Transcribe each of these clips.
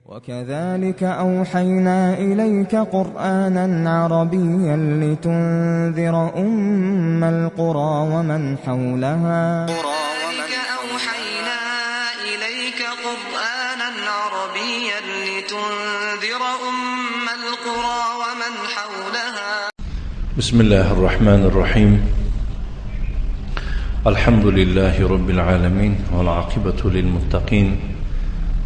وكذلك أوحينا إليك قرآنا عربيا لتنذر أم القرى ومن حولها. وكذلك أوحينا إليك قرآنا عربيا لتنذر أم القرى ومن حولها. بسم الله الرحمن الرحيم. الحمد لله رب العالمين، والعاقبة للمتقين،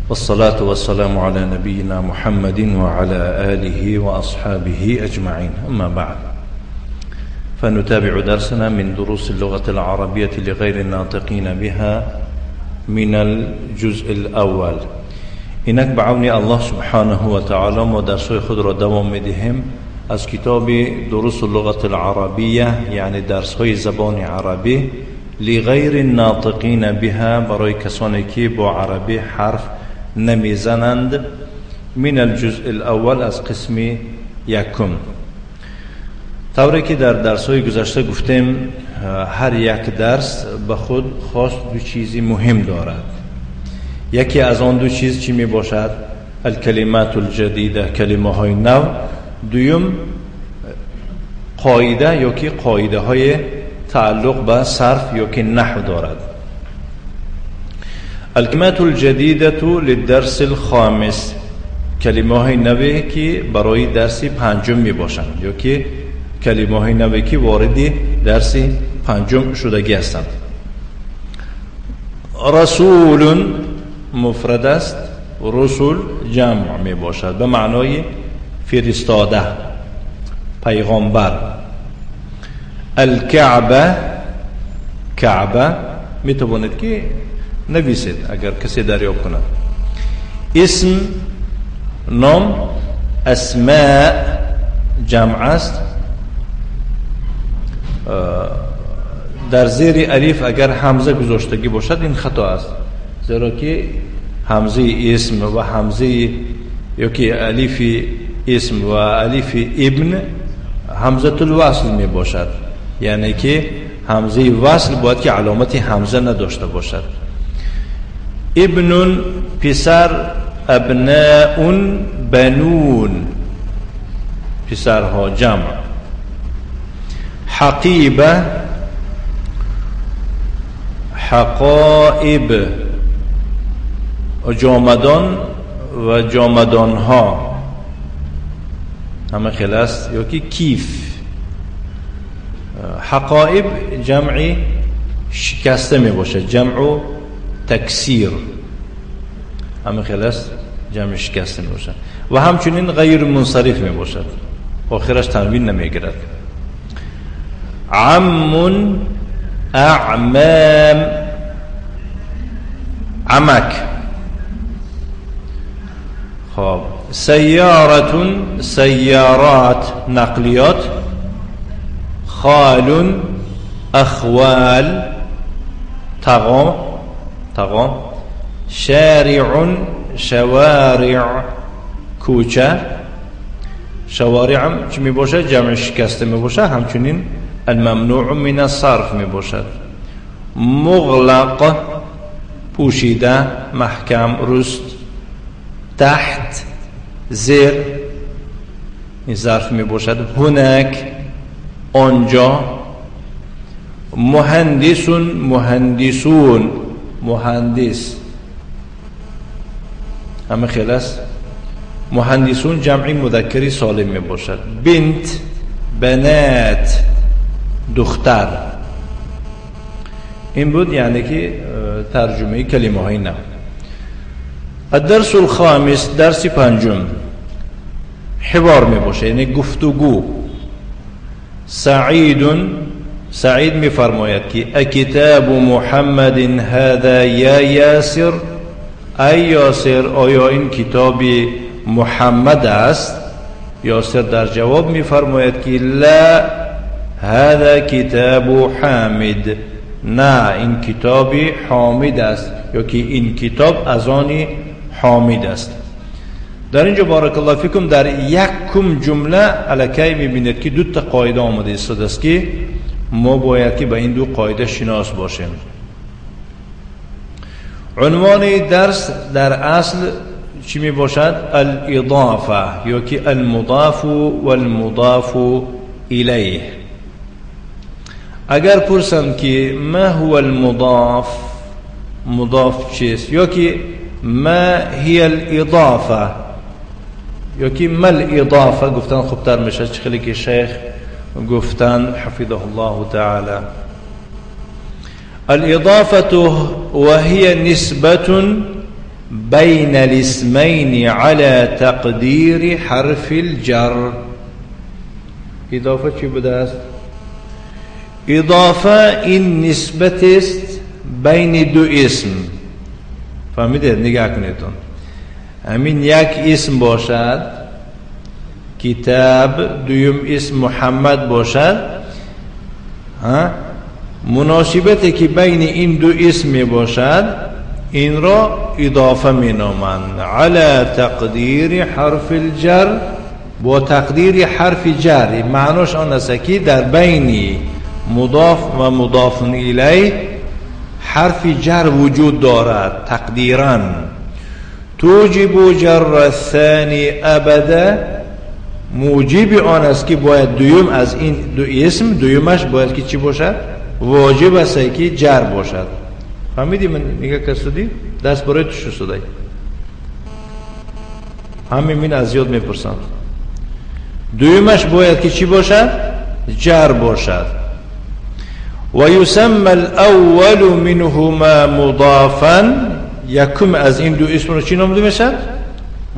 والصلاة والسلام على نبينا محمد وعلى آله وأصحابه أجمعين. أما بعد، فنتابع درسنا من دروس اللغة العربية لغير الناطقين بها من الجزء الأول. اینک به الله سبحانه و تعالی ما درس‌های خود را دوام می‌دهیم از کتاب دروس اللغة العربیه، یعنی درس‌های زبان عربی لغیر الناطقین بها، برای کسانی که با عربی حرف نمیزنند، من الجزء الاول، از قسم یکم. طوری که در درس‌های گذشته گفتیم، هر یک درس به خود خاص دو چیزی مهم دارد. یکی از آن دو چیز چی می باشد؟ الکلمات الجدیده، کلمه های نو. دویم قاعده یا که قاعده های تعلق به صرف یا که نحو دارد. الکلمات الجدیده للدرس الخامس، کلمه های نوی که برای درس پنجم می باشند یا که کلمه های نوی که وارد درس پنجم شدگی هستند. رسول مفرد است، رسول جمع می باشد به معنای فرستاده، پیغامبر. الکعبه، کعبه می تواند که نویسید اگر کسی دریافت کند. اسم، نام، اسماء جمع است. در زیر الف اگر همزه گذاشتگی باشد این خطا است، زیرا که همزه اسم و همزه یا که الف اسم و الف ابن همزه الوصل می باشد، یعنی که همزه وصل باید که علامت همزه نداشته باشد. ابن پسر، ابناء بنون، پسرها جمع. حقیبه، حقائب، جامدان و جامدانها همه خیلی است، یا که کیف. حقائب جمع شکسته می باشد، جمع تکسیر، همه خیلی است، جمع شکسته می باشد و همچنین غیر منصرف می باشد، آخرش تنوین نمی گیرد. عم، اعمام، عمک. خب، سیارة، سیارات، نقلیات. خال، اخوال، تغام، تغام. شارع، شوارع، کوچه. شوارع هم چی می باشد؟ جمع شکسته می باشد، همچنین الممنوع من الصرف می باشد. مغلق، پوشیده، محکم، رست. تحت، زیر، این ظرف می باشد. هناک، آنجا. مهندس، مهندسون، مهندس، همه خیلی است. مهندسون جمعی مذکری سالم می باشد. بنت، بنات، دختر. این بود یعنی که ترجمه کلمه های نو. الدرس الخامس، درس پنجم، حوار می باشه، یعنی گفتگو. سعید، سعید می فرماید که اکتاب محمد هذا یا یاسر، ای یاسر آیا این کتاب محمد است؟ یاسر در جواب می فرماید که لا، هذا کتاب حامد، نه این کتاب حامد است، یا که این کتاب از آن حامد است. در اینجا بارک الله فیکم در یکم جمله الکی میبینید که دو تا قاعده آمده است که ما باید که به این دو قاعده شناس باشیم. عنوان درس در اصل چی می باشد؟ الاضافه یا که المضاف و المضاف الیه. اگر پرسند که ما هو المضاف، مضاف چیست، یا که ما هی الاضافه یا که ما الاضافه، گفتن خوبتر میشه، چه خیلی که شیخ گفتن حفظه الله تعالی. الاضافه وهي نسبة بين الاسمين على تقدير حرف الجر. اضافه چی بوده است؟ اضافه این نسبت است بین دو اسم. فهمیده؟ نگاه کنیدون، همین یک اسم باشد کتاب، دویم اسم محمد باشد، ها، مناسبتی که بین این دو اسم باشد این را اضافه می نامند. علی تقدیر حرف الجر، با تقدیر حرف جر، معناش آن است که در بین مضاف و مضاف الیه حرف جر وجود دارد تقدیرا. توجب جر الثانی ابدا، موجب آن است که باید دویم از این دو اسم، دویمش باید که چی باشد؟ واجب است که جر باشد. فهمیدی من نگاه کسودی؟ دست برای تو شو. همین من از یاد میپرسم. دویمش باید که چی باشد؟ جر باشد. و یسمى الاول منهما مضافا، یکم از این دو اسم رو چی نامیده میشد؟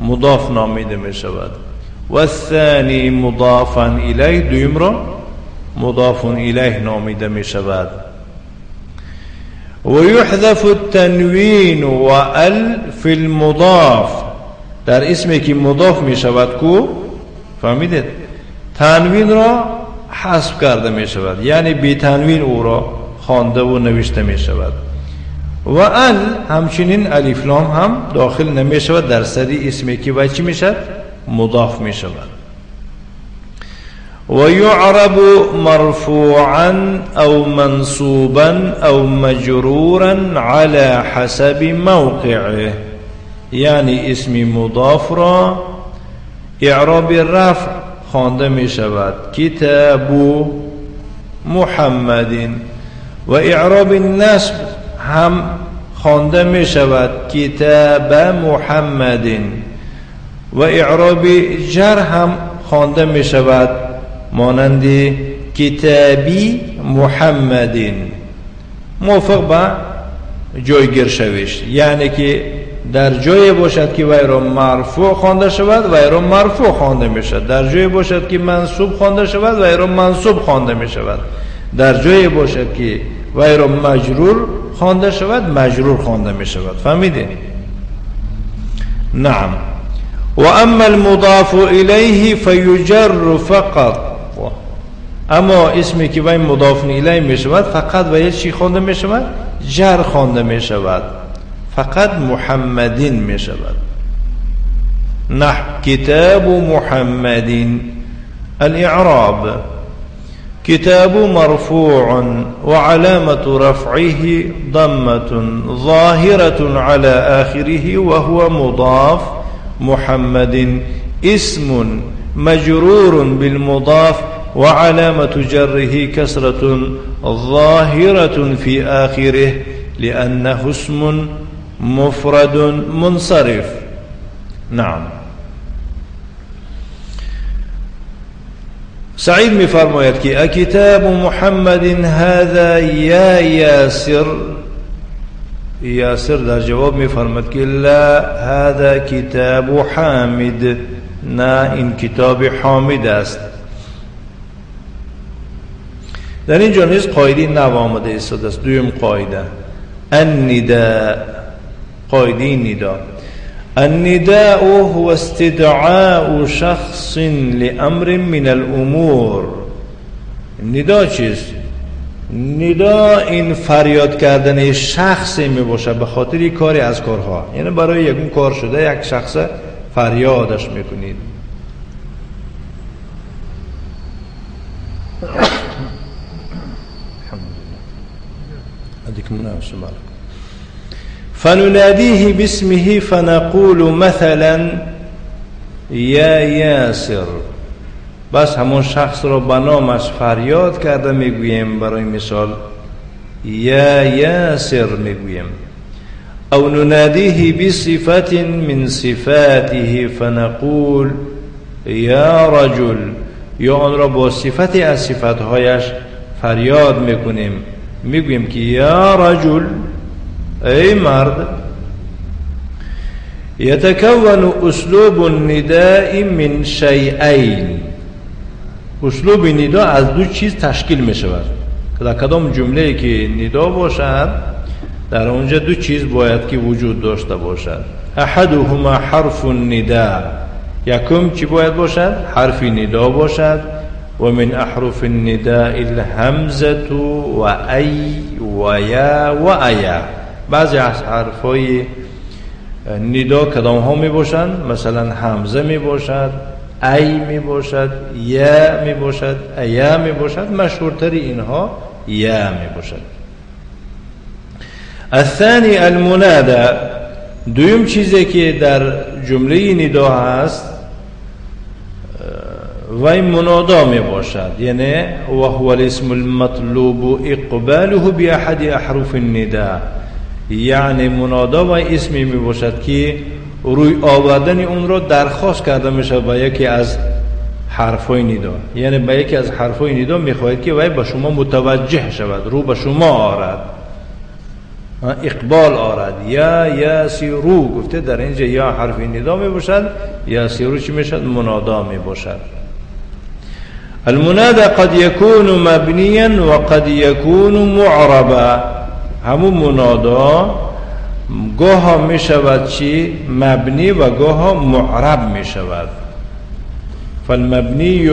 مضاف نامیده میشود. و الثانی مضافا الیه، دویم رو مضاف الیه نامیده میشود. و یحذف التنوین و ال فی المضاف، در اسمی که مضاف میشود کو، فهمیدید؟ تنوین را حذف کرده می شود، یعنی بی تنوین او را خوانده و نوشته می شود. و ال همچنین الف لام هم داخل نمی شود در سر اسمی که و چی می شود؟ مضاف می شود. و یعرب مرفوعا او منصوبا او مجرورا على حسب موقعه، یعنی اسم مضاف را اعراب رفع خوانده می شود کتاب محمد، و اعراب نصب هم خوانده می شود کتاب محمد، و اعراب جر هم خوانده می شود مانند کتابی محمد، موافق به جایگیر شوش، یعنی که در جای باشد که وی را مرفوع خوانده شود وی را مرفوع خوانده می شود، در جای باشد که منصوب خوانده شود وی را منصوب خوانده می شود، در جای باشد که وی را مجرور خوانده شود مجرور خوانده می شود. فهمیدید؟ نعم. و اما المضاف الیه فیجر فقط، اما اسمی که وی مضاف الیه می شود فقط وی چی خوانده می شود؟ جر خوانده می شود، فقط محمدین می شود. نحو کتاب محمد. الاعراب: کتاب مرفوع وعلامة رفعه ضمة ظاهرة على آخره وهو مضاف، محمد اسم مجرور بالمضاف وعلامة جره كسرة ظاهرة في آخره لأنه اسم مفرد منصرف. نعم. سعید می فرماید که اکتاب محمد هذا یا یاسر؟ یاسر در جواب می فرماید که لا، هذا کتاب حامد، نه این کتاب حامد است. در اینجا نیز قاعده نو آمده ایستاده است. دویم قاعده النداء، قاعده نداء. النداء هو استدعاء شخص لأمر من الأمور. نداء چیست؟ نداء این فریاد کردن شخص می باشه به خاطر کاری از کارها، یعنی برای یک کار شده یک شخص فریادش میکنید. فنناديه باسمه فنقول مثلا یا یاسر. بس همون شخص را به نامش فریاد کرده میگوییم، برای مثال یا یاسر میگوییم. او نناديه بصفة من صفاته فنقول یا رجل، یا آن را با صفتی از صفتهایش فریاد میکنیم، میگوییم که یا رجل، ای مرد. يتكون اسلوب النداء من شیئین. اسلوب ندا از دو چیز تشکیل می شود. در کدام جمله که ندا باشد در اونجا دو چیز باید که وجود داشته باشد. احدهما حرف النداء، یکم چی باید باشد؟ حرف ندا باشد. و من احرف النداء الهمزة و ای و یا و ایا. بعضی از حرفای ندا کدام ها می باشند؟ مثلا همزه می باشد، ای می باشد، یا می باشد، ایا می باشد. مشهورتر اینها یا می باشد. الثانی المنادى، دویم چیزی که در جمله ندا هست وی منادا می باشد، یعنی و هو الاسم المطلوب اقباله باحد احرف النداء. یعنی منادا و اسمی می باشد که روی آوردن اون را درخواست کرده می شود با یکی از حرفای ندا، یعنی با یکی از حرفای ندا می خواهد که وی به شما متوجه شود، رو به شما آرد، اقبال آرد. یا یاسیرو گفته در اینجا یا حرف ندا می باشد، یاسیرو چی می شد؟ منادا می باشد. المنادى قد يكون مبنيا وقد يكون معربا. همون منادا گاه می شود چی؟ مبنی و گاه معرب می شود. فالمبنی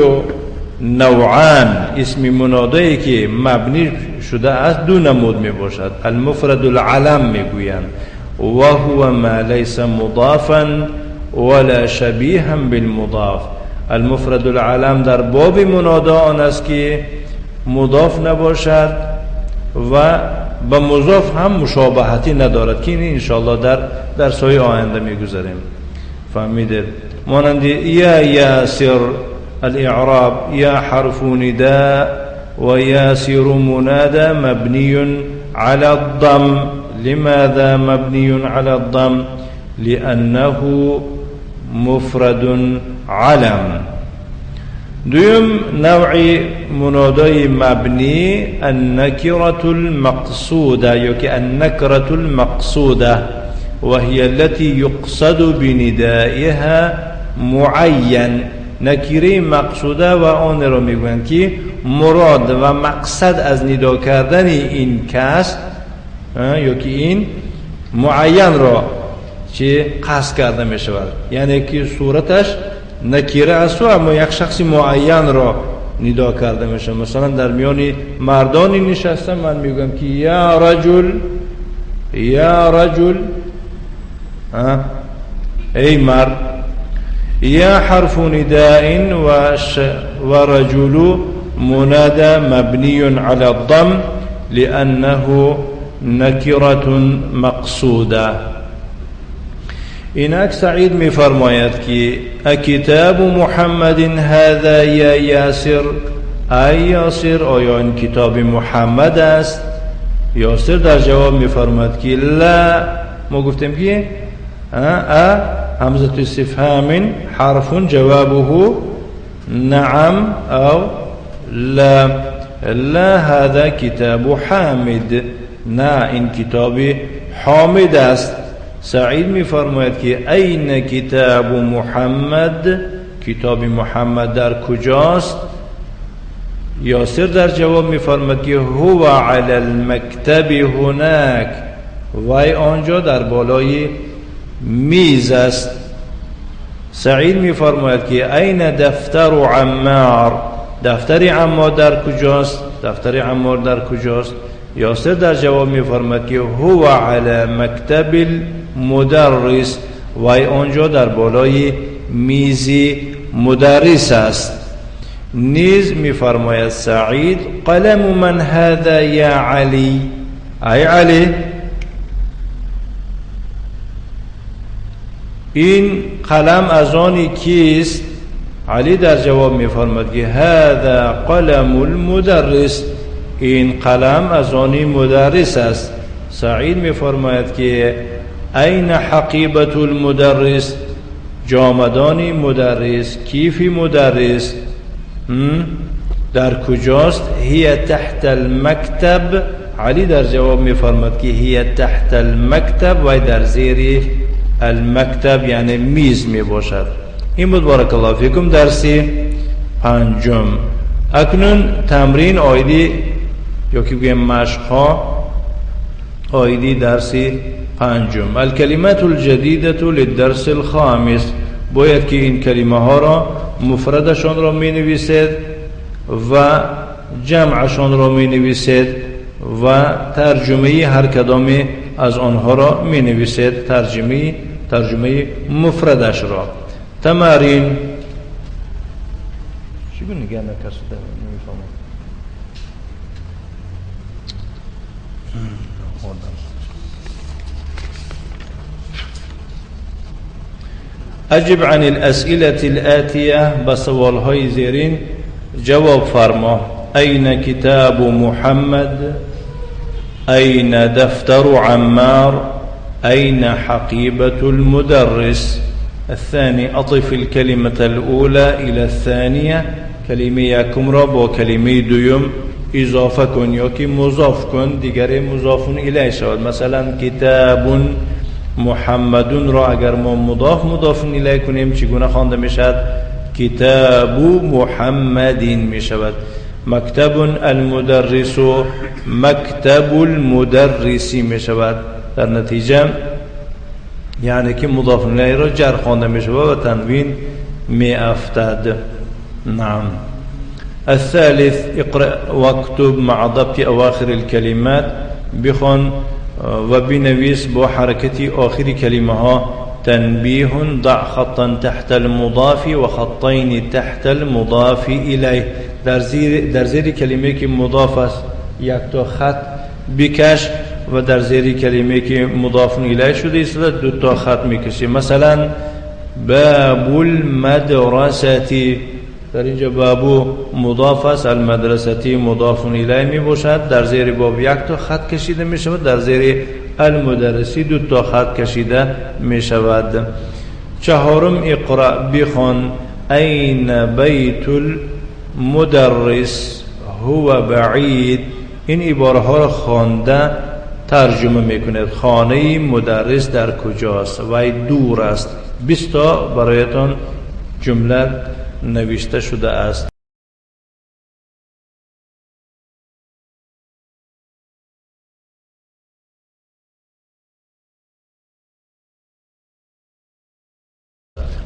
نوعان، اسم منادایی که مبنی شده است دو نمود می باشد. المفرد العلم می گویند و هو ما لیس مضافا ولا شبیها بالمضاف. المفرد العلم در باب منادا آن است که مضاف نباشد و با مضاف هم مشابهتی ندارد که این انشاءالله در درس‌های آینده میگذاریم. فهمیدید؟ مانند یا یاسر الاعراب، یا حرف نداء و یاسر منادى مبنی على الضم. لماذا مبنی على الضم؟ لأنه مفرد علم. دوم نوع منادای مبنی النکرة المقصودة، یا که النکرة المقصودة، وهي التي يقصد بندائها معین. نکره مقصوده و آن را میگویند که مراد و مقصد از ندا کردن این کس یا که این معین را چه قصد کرده می شود، یعنی که صورتش نکره است اما یک شخص معین را ندا کرده می شود. مثلا در میان مردانی نشسته من میگم که یا رجل، یا رجل، ای مرد. یا حرف نداء و رجل منادى مبنی على الضم لأنه نکرة مقصودة. اینک سعید میفرماید که اکتاب محمد هذا یا یاسر، ای یاسر آیا این کتاب محمد است؟ یاسر در جواب میفرماید که لا. ما گفتیم که ا همزة استفهام حرف جوابه نعم او لا. لا هذا کتاب حامد، نه این کتاب حامد است. سعید میفرماید که این کتاب محمد، کتاب محمد در کجاست؟ یاسر در جواب میفرماید که هو علی المکتب هناک، وای آنجا در بالای میز است. سعید میفرماید که این دفتر عمار، دفتر عمار در کجاست؟ دفتر عمار در کجاست؟ یاسر در جواب میفرماید که هو علی مکتب المدرس، وای آنجا در بالای میز مدرس است. نیز میفرماید سعید قلم من هذا یا علی، ای علی این قلم از آن کیست؟ علی در جواب می‌فرماید که هذا قلم المدرس، این قلم از آن مدرس است. سعید می‌فرماید که این حقیبة المدرس، جامدان مدرس، کیف مدرس در کجاست؟ هی تحت المکتب. علی در جواب می‌فرماید که هی تحت المکتب، و در زیر المکتب یعنی میز میباشد. این بود بارک الله فیکم درسی پنجم. اکنون تمرین آیدی یا که بگیم مشق‌ها آیدی درسی پنجم. الکلمات الجدیدة للدرس الخامس، باید که این کلمه ها را مفردشان را می نویسید و جمعشان را می نویسید و ترجمه هر کدام از آنها را می نویسید، ترجمه مفردش را. تمارین چی بگم نگه نکرده نمیفهمم. اجب عن الاسئله الآتیه، به سوال های زیرین جواب فرما. این کتاب محمد؟ این دفتر عمار؟ این حقیبة المدرس؟ الثاني أطف الكلمة الأولى إلى الثانية، کلمه یکم را با کلمه دوم اضافه کن یا که مضاف کن، دیگر مضاف الیه شود. مثلا کتاب محمد را اگر ما مضاف مضاف الیه کنیم چگونه خوانده میشود؟ کتاب محمد میشود. مکتب المدرس مکتب المدرس میشود. در نتیجه یعنی که مضاف الیه را جر خوانده میشود و تنوین می افتد. نعم. الثالث اقرأ واكتب مع ضبط اواخر الكلمات، بخوان و بنویس با حرکت آخر کلمه ها. تنبیه ضع خطا تحت المضاف و خطین تحت المضاف الیه. در زیر کلمه که مضاف است یک تا خط بکش و در زیر کلمه که مضاف الیه شده است دو تا خط میکشی. مثلا باب المدرسه، در اینجا بابو مضاف است، المدرسه مضاف الیه می باشد. در زیر باب یک تا خط کشیده می شود، در زیر المدرسی دو تا خط کشیده می شود. چهارم اقرأ، بخوان. این بیت المدرس هو بعید. این عباره ها را خوانده ترجمه میکند. خانه مدرس در کجاست؟ وی دور است. 20 تا برایتان جمله نوشته شده است.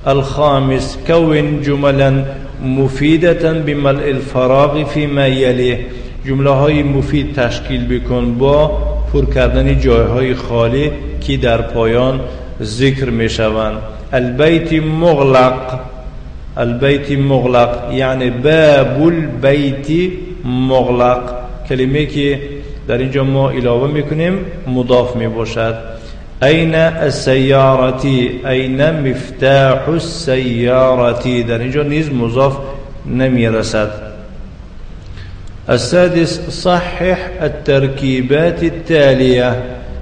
الخامس كون جملا مفیدة بملء الفراغ فيما یلیه. جمله های مفید تشکیل بکن با پر کردن جایهای خالی که در پایان ذکر می شوند. البیت مغلق، البیت مغلق یعنی باب البیت مغلق، کلمه که در اینجا ما علاوه میکنیم مضاف می باشد. این السیارتی، این مفتاح السیارتی، در اینجا نیز مضاف نمی رسد. السادس صحح الترکیبات التالیه،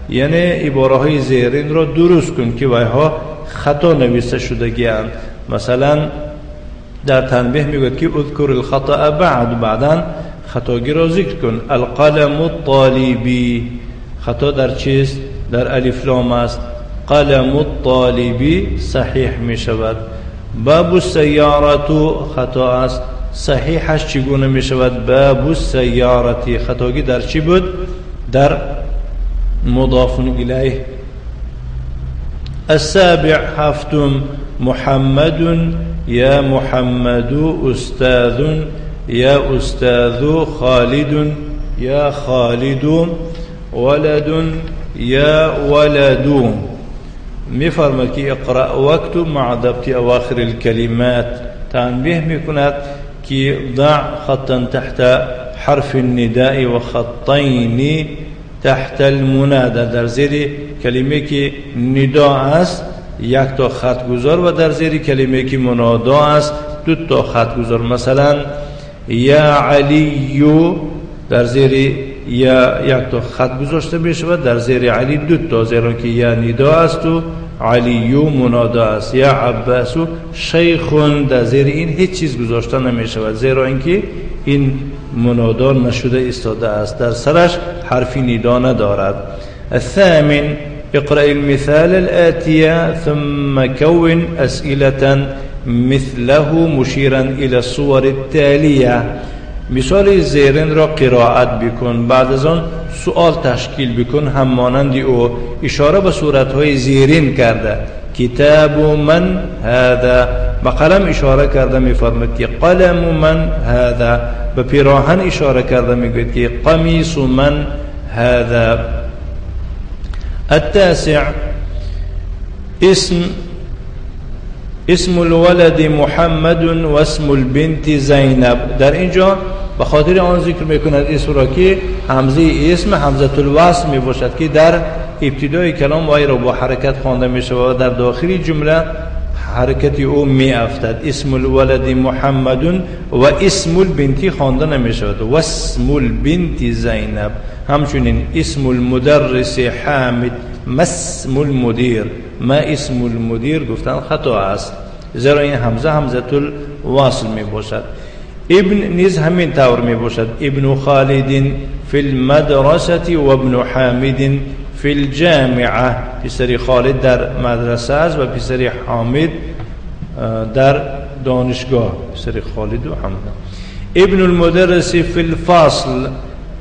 یعنی عباره های زیرین را درست کن که ویها خطا نوشته شدگی اند. مثلا در تنبیه میگوید که اذکر الخطأ بعد، بعدا خطاگی را ذکر کن. القلم الطالبی، خطا در چیست؟ در الف لام است. قلم الطالبی صحیح می شود. باب السیارة خطا است، صحیحش چگونه می شود؟ باب السیارة. خطاگی در چی بود؟ در مضاف الیه. السابع هفتم محمد یا محمد استاذ یا استاذ خالد یا خالد ولد یا ولد. میفرماید که اقرأ واکتب مع ضبط اواخر الکلمات. تنبیه میکند که ضع خطا تحت حرف النداء و خطین تحت المنادى. در زیر کلمه که ندا است یک تا خط گذار و در زیر کلمه که منادا است دو تا خط گذار. مثلا یا علی در زیر یا یک تا خط گذاشته می شود، در زیر علی دو تا، زیرا که یا ندا است و علی منادا است. یا عباس شیخ، در زیر این هیچ چیز گذاشته نمی شود، زیرا اینکه این منادا نشده ایستاده است، در سرش حرف ندا ندارد. الثامن اقرأ المثال الآتية ثم كون أسئلة مثله مشيرا إلى الصور التالية. مثال زیرین را قرائت بکن، بعد از آن سوال تشکیل بکن هم مانند او اشاره به صورتهای زیرین کرده. کتاب من هذا، به قلم اشاره کرده میفرماید که قلم من هذا، به پیراهن اشاره کرده میگوید که قمیص من هذا. التاسع اسم الولد محمد و اسم البنت زینب. در اینجا به خاطر آن ذکر میکند اسم را که همزه اسم همزه الوصل می باشد که در ابتدای کلام وای را با حرکت خوانده می شود و در داخل جمله حرکت او می افتد. اسم الولد محمد و اسم البنت خوانده نمی شود، و اسم البنت زینب. همچنین اسم المدرس حامد، ما اسم المدیر، ما اسم المدیر گفتن خطا است، زیرا این همزه همزه الوصل می باشد. ابن نیز همین طور می باشد، ابن خالد فی المدرسة و ابن حامد فی الجامعه. پسر خالد در مدرسه است و پسر حامد در دانشگاه، پسر خالد و حامد. ابن المدرس فی الفصل،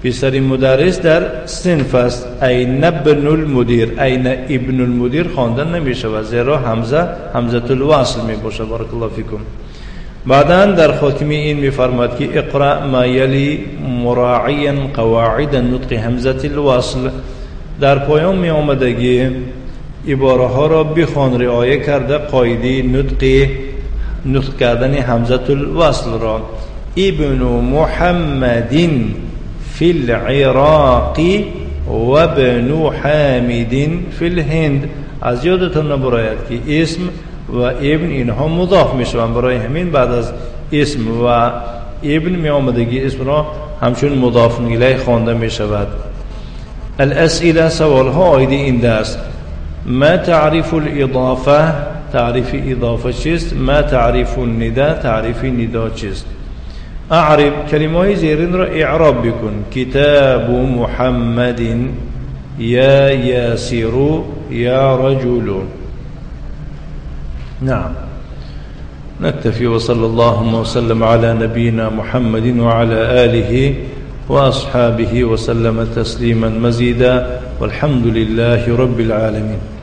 پسر مدرس در صنف است. این ابن المدیر، این ابن المدیر خواندن نمی شود، زیرا همزه همزه الوصل می باشد. بارک الله فیکم. بعدا در خاتمه این میفرماد که اقرأ ما یلی مراعیا قواعد نطق همزه الوصل. در پایان می آمدگی عباره ها را بخوان رعایه کرده قاعده نطق کردن همزه الوصل را. ابن محمد فی العراق و ابن حامد فی الهند. از یادتان نبراید که اسم و ابن اینها مضاف می شوند، برای همین بعد از اسم و ابن می آمدگی اسم را همچون مضاف الیه خوانده می شود. الاسئله، سوال ها عاید این درس. ما تعریف الاضافه، تعریف اضافه چیست؟ ما تعریف النداء، تعریف ندا چیست؟ اعرب، کلمه های زیرین را اعراب بکن. کتاب محمد، یا یاسر، یا رجل. نعم، نكتفي وصلى الله وسلم على نبينا محمد وعلى آله وأصحابه وسلم تسليما مزيدا، والحمد لله رب العالمين.